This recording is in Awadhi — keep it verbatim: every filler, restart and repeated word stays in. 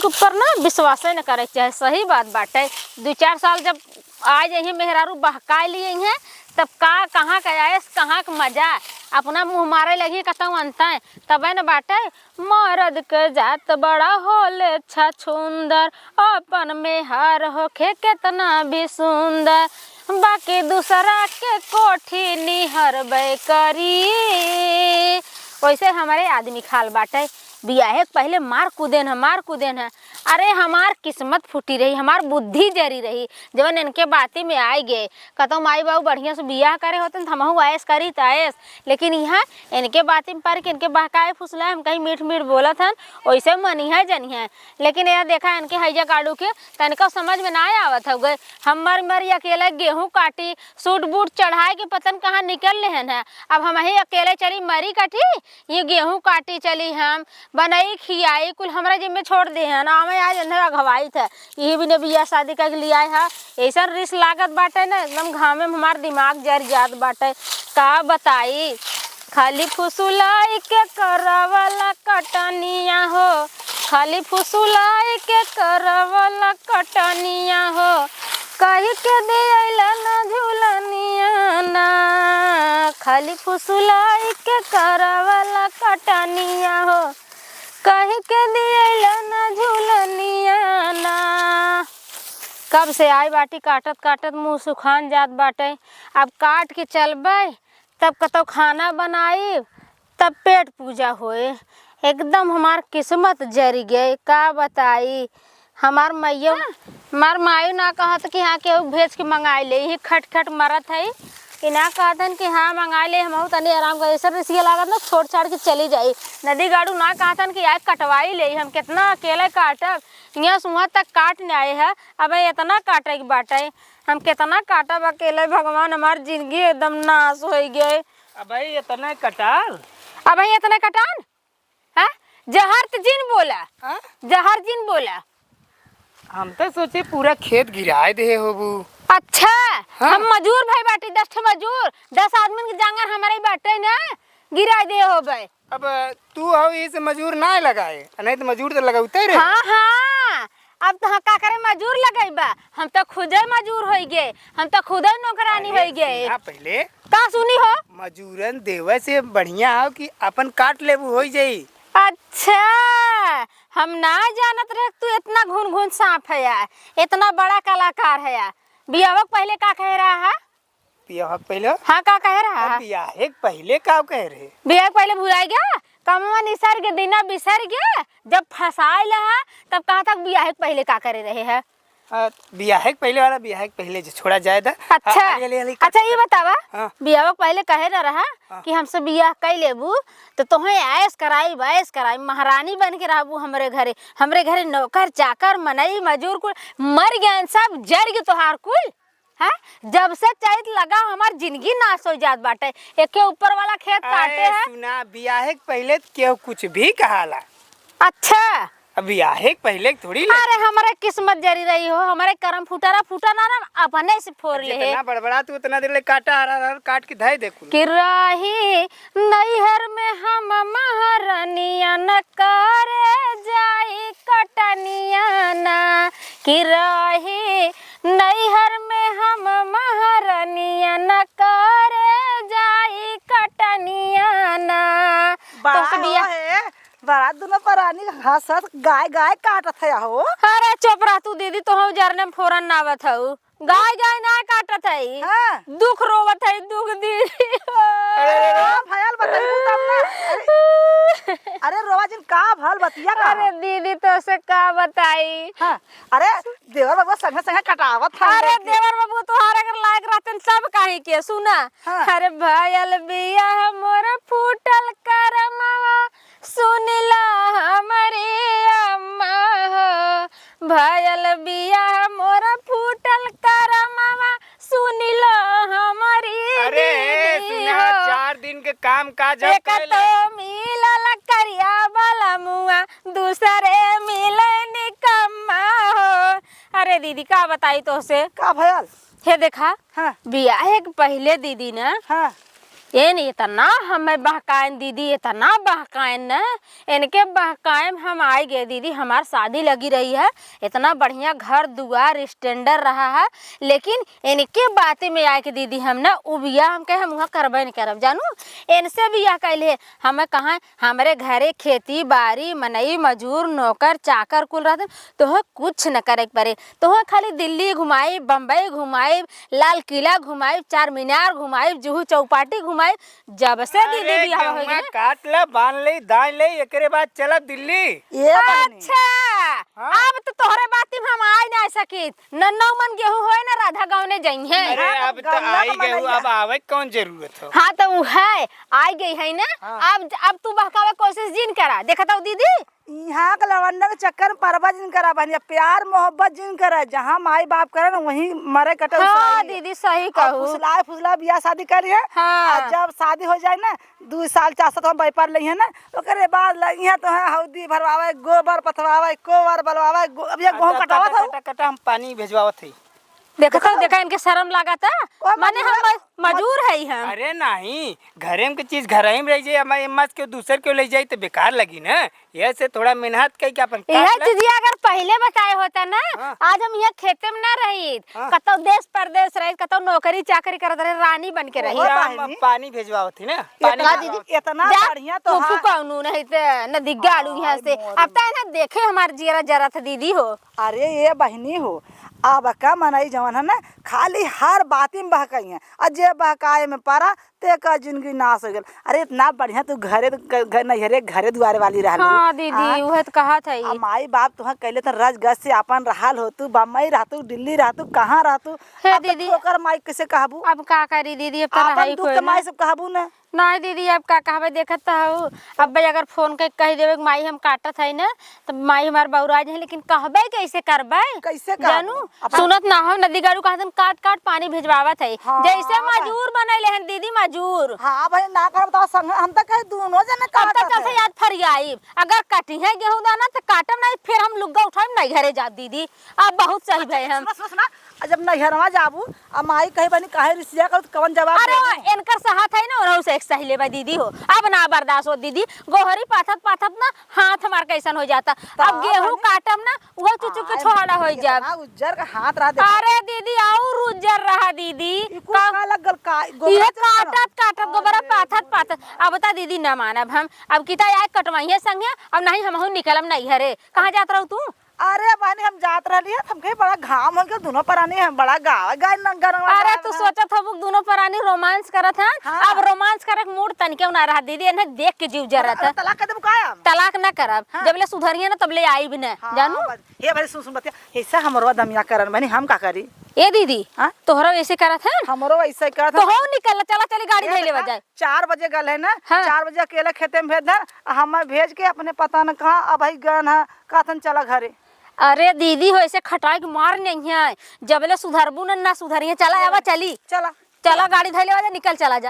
ऊपर ना विश्वासे न करे के चाहे, सही बात बाटे। दू चार साल जब आ जइहें मेहरारू बहकाए लिए हैं, तब का, कहाँ के आयस, कहाँ के मजा, अपना मुँह मारे लगी कतौ अंतै, तबे न बाटे। मरद के जात बड़ा होले छछुंदर, अपन मेहर होखे केतना भी सुंदर, बाकी दूसरा के कोठी निहरबे करी। वैसे हमरे आदमी खाल बाटे, बियाहे के पहिले मार कूदेन है, मार कूदेन है। अरे हमार किस्मत फूटी रही, हमार बुद्धि जरी रही, जवन इनके बाती में आइ गए। कतौ माई बाबू बढ़िया से बियाह करे होतन त हमहू आयस करी त आयस, लेकिन यहाँ इनके बाती में पड़ के इनके बहकाए फुसलाए, हम कहीं मीठ मीठ बोलत हन, वैसे मनिहे जनिहे। लेकिन यह देखा इनके हैजा काड़ू के तनिको समझ में ना आवत हउवे। हम मर मर अकेले गेहूँ काटी, सूट बूट चढ़ाए के पतन कहाँ निकल लेहन है। अब हमही अकेले चली मरी कटी, ये गेहूँ काटी चली हम, बनई खियाई, कुल हमरा जिम्मे छोड़ देहन। आवे आज अंधर अघवाइत है, यही बिने बियाह शादी करके लियाए है। ऐसन रिस लागत बाटे ना, एकदम घामे में हमार दिमाग जर जात बाटे। का बताई, खाली फुसुलाई के करवला कटनिया हो, खाली फुसुलाई के करवला कटनिया हो, कहि के दियैला ना झुलनिया ना, खाली फुसुलाई के करवला कटनिया हो, कहि के दियैला ना झुलनिया ना। कब से आई बाटी काटत काटत मुँह सुखान जात बाटे। अब काट के चलबै तब कतौ खाना बनाई, तब पेट पूजा होए। एकदम हमार किस्मत जरि गए, का बताई। हमार माइयो, हमार माइयो ना कहत कि हाँ केहू भेज के मंगाई ले, यही खट खट मरत है। कि ना कहतन कि हाँ मंगाई ले, हमहू तनी आराम कर, ऐसे रिसिया लागत ना छोड़ छाड़ के चली जाई। नदी गाड़ू ना कहतन कि आए कटवाई ले, हम कितना अकेले काटब, यहाँ सुहा तक काट न आए है। अब इतना काटे के बाटे, हम कितना काटब अकेले, भगवान, हमार जिंदगी एकदम नाश होइ गए। अबे इतना कटाल? अबे इतना कटाल? हाँ? जहर त जिन बोला। हाँ? जहर जिन बोला। हम तो सोचे पूरा खेत गिराए दे होबू। अच्छा, हाँ। हम मजूर भाई बाटी, दस ठे मजूर, दस आदमी के जांगर हमारे ही बाटे ना, गिराए दे होबे। अब तू हो, इसे मजूर ना लगाए, नहीं तो मजूर तो लगौते रहे। हाँ, हाँ, अब तो हम का करे, मजूर लगैबा, हम तो खुदे मजूर होइ गए, हम तो खुदे नौकरानी अरे, होइ गए। सुना पहले। का सुनी हो? मजूरन देवे से बढ़िया हो कि अपन काट लेबू, होइ जाई। अच्छा, हम ना जानत रहे तू इतना घुन घुन सांप है या, इतना बड़ा कलाकार है या। बियाहवा के पहले का कहे रहा है? बियाह के पहिले? हाँ, का कहे रहा? अब बियाहे के पहिले का कहे रहे? बियाह के पहिले भुलाइ गया, कमवा निसर के दिना बिसर गया, जब फंसाए लहा, तब कहा था बियाहे के पहिले का करे रहे है? आ, बियाहे के पहिले वाला बियाहे के पहिले जो छोड़ा जाए दा। अच्छा, आ, अगले, अगले, अच्छा, ये बतावा, हाँ। बियाह के पहिले कहे न रहा हाँ। कि हमसे बियाह कई लेबू, तो तोहे ऐश कराई, वैश कराई, महारानी बन के रहबू हमरे घरे, हमरे घरे नौकर, चाकर, मनई, मजूर कुल मर गए, सब जर गए तोहार कुल। हैं? जब से चैत लगा, हमार जिंदगी नाश हो जात बाटे। एके ऊपर वाला खेत काटे अरे है। सुना, बियाहे के पहिले त केहू कुछ भी कहाला। अच्छा। अब बियाहे के पहिले थोड़ी ले। अरे, हमरे किस्मत जरी रही हो, हमरे करम फुटरा फुटा ना, ना, अपने से फोर ले। जितना बड़बड़ा तू उतना देर ले काटा, हर, हर, हर काट के धै दे कुल। कि रही नैहर में हम महारनिया न करे जाई कटनिया ना, कि रही नैहर में हम महारनिया न करे जाई कटनिया ना। बड़ा तोहसे बिया- हो हे, बड़ा दुनो परानी हंसत गाय गाय काटत है हो। अरे चुप रह तू दीदी, तोहू जरने में फोरन नावत हऊ। गाय गाय ना काटत है, हाँ। दुख रोवत है, दुख दीदी। अरे, अरे, अरे। का भयल बताइबू तब ना। अरे, अरे रोवा जिन, का भल बतिया का? अरे दीदी, तोसे का बताई? हाँ, अरे देवर बबुआ संगे संगे कटावत है अरे लेके। देवर बबुआ तोहार अगर लायक रहतन तब काहे के सुना। हाँ। अरे भयल बियाह मोर फूटल करमवा, सुनिला हमरी अम्मा हो, भयल बियाह मोर फूटल करमवा, सुनिला हमरी अरे दीदी सुना, हो। चार दिन के काम काज एक कैले। तो मिलल करिया वाला मुआ, दूसरे मिले निकम्मा हो। अरे दीदी, का बताई तोहसे? का भयल? हे देखा, हाँ। बियाहे के पहिले दीदी ना, हाँ। एन इतना हमें बहकाएन दीदी, इतना बहकाएन न, इनके बहकाए में हम आइ गए दीदी। हमार शादी लगी रही है, इतना बढ़िया घर दुआर standard रहा है, लेकिन इनके बाते में आए के दीदी हम ना उ बियाह हम कहे हम उहाँ करबे न करब। जानू, इनसे बियाह कैले हमें कहाँ, हमरे घरे खेती बारी, मनई मजूर, नौकर चाकर कुल रहते, तोहे कुछ न करे के पड़े। तोहे खाली दिल्ली घुमाई, बम्बई घुमाई, लाल किला घुमाई, चार मीनार घुमाई, जुहू चौपाटी घुमाई। जब से दीदी अरे, बियाह हो गेहुआ गई ना। काट ले, बांध ले, दाई ले, एकरे बाद चलब दिल्ली। ए बहिनी। अच्छा, हाँ। अब तो तोहरे बाती में हम आइ ना सकित। नन्नौ मन गेहूं होए ना, राधा गाँव ने जइहें। अरे, हाँ, अब तो गौना आई का गेहूं, मनैया। अब आवे के कौन जरूरत हो? हाँ, तो उ है, आइ गई है ना। हाँ। अब, अब तू बहकावे कोशिश जिन करा। देखत हऊ दीदी? इहाँ के लवंडन के चक्कर में परबा जिन करा बहिनी, प्यार मोहब्बत जिन करा, जहाँ माई बाप करे ना, वहीं मरे कटे हाँ, उसराई। दीदी, सही अब कहू। फुसलाए फुसलाए बियाह शादी करी है। हाँ। आ जब शादी हो जाए ना, दू साल, चार साल तो हम व्यापार लइहे ना, ओकरे बाद लगिहे तो है हौदी भरवावे, गोबर पथवावे, कोवर बलवावे, गो-, अब ये अब गेहूं कटावत हऊ। कटा, कटा, हम पानी भेजवावत हई। देखत हऊ, देखा, इनके शरम लागत है। ओ, माने हम मजूर। मज-, मजूर है हम। अरे नहीं, घरे में के चीज घरे में रह जाए, हमारे मत क्यों दूसर क्यों ले जाए तो बेकार लगी ना। ये से थोड़ा मेहनत कई के अपन यह काट ले। चीजिया अगर पहिले बताए होता ना, हाँ। आज हम यहाँ खेते में ना रहित, हाँ। कतौ देश परदेश रहित, कतौ नौकरी चाकरी करत रहे, रानी बन के रहित। ओहो, हम बहिनी। पानी भेजवावत ही ना, पानी इतना, भेजवावत ही। इतना जा, बढ़िया तू तोहार। फुकौनू नहीं ते न दिग्गा आलू यहाँ से। हाय, मोरी अब तो ना देखे हमार जियरा जरत दीदी हो। अरे ये बहिनी हो, अब का मनई जवन है ना, खाली हर बाती में बहकाई है, और जे बहकाए में परा, तेका जिंदगी नाश हो गल। अरे, इतना बढ़िया तू घरे, घ-, घ-, नैहरे, घरे दुआरे वाली रहलू। हाँ, दीदी, हाँ? उहे तो कहत हई। आ माई बाप तुहाँ कहले त रज गज से आपन रहल हो, तू बम्बई रहतू, दिल्ली रहतू, कहाँ रहतू? हे अब तो दीदी, ठोकर माई कैसे कहबू? अब का करी दीदी, अब तो आपन रहाई दुख कोई त ना। माई से कहबू ना। नहीं दीदी, अब का कहबे, देखत त हऊ। अब भाई अगर फोन के कह देबे कि माई हम काटत हई ना, त माई हमार बौरा जाए, लेकिन कहबे कैसे करबे? कैसे कहबू? जानू, अपन सुनत ना हो, नदी गाड़ू कहतन, "काट, काट, पानी भेजवावत है।" हाँ, जैसे हाँ, मजूर बनैले हन दीदी, मजूर। हाँ भाई, ना करब त संग हम त कहे दोनों जने अब काटत त कल से है। याद फरियाई, अगर कटी है गेहूं दाना त काटब नहीं, फिर हम लुग्गा उठाइब नहीं घरे जाब दीदी। अब बहुत सही भए हम। सुना, सुना, सुना, आ जब नैहरवा जाबू, आ माई कही बनी काहे रिसिया करू, त कवन जवाब अरे, देबू? इनकर सहत है ना, ओनहु से एक सही लेबा दीदी हो। अब ना बर्दाश्त हो दीदी, गोहरी पाथत पाथत ना हाथ हमार कैसन हो जाता। त अब गेहूं बनी काटब ना, उहो चुचुक के आय, छोड़ा होइ जाब। इतना उज्जर का हाथ रहा, देखा। अरे दीदी, और उज्जर रहा दीदी। ई कुल का का लग गल का? गोबरा ये चुचुक काटत, काटत, गोबरा अरे पाथत, दीदी। पाथत। अब बता दीदी, ना मानब हम। अब किता आए कटवाइए संगे, अब नहीं हमहू निकलम नैहरे। कहाँ जात रहू तू? अरे बहनी, हम जात रहली है, हमके बड़ा घाम हो गया, दोनों परानी हम बड़ा गावा गाय न-, गनवा अरे, गावा तू ना। सोचत हबू कि दोनों परानी रोमांस करत हन? हाँ। अब रोमांस करे के मूड तनिके ना रहा दीदी, इन्हें देख के जीव जरत अरे, है। तलाक कर देबू का हम? तलाक ना करब, हाँ। जब ले सुधरिए ना तब ले आईब ना, हाँ, जानू? बस। हे भाई, सुन, सुन बतिया, ऐसा हमरो दमिया करन बनी, हम का करी? ए दीदी, हाँ? तोहरा ऐसे करत है? हमरो ऐसे करत है। तो हो निकल, चला, चली गाड़ी ए धइले बेटा, बजाए। चार बजे गल है ना, हाँ। चार बजे अकेला खेते में भेज दे, आ हमें भेज के अपने पता न कहाँ अब ही गन है, कहतन चला घरे। अरे दीदी हो, ऐसे खटाई के मार नहीं है, जबले सुधरबू न, ना सुधरिए। चला, आवा, चली। चला। चला, गाड़ी धइले बजाए, निकल चला जा।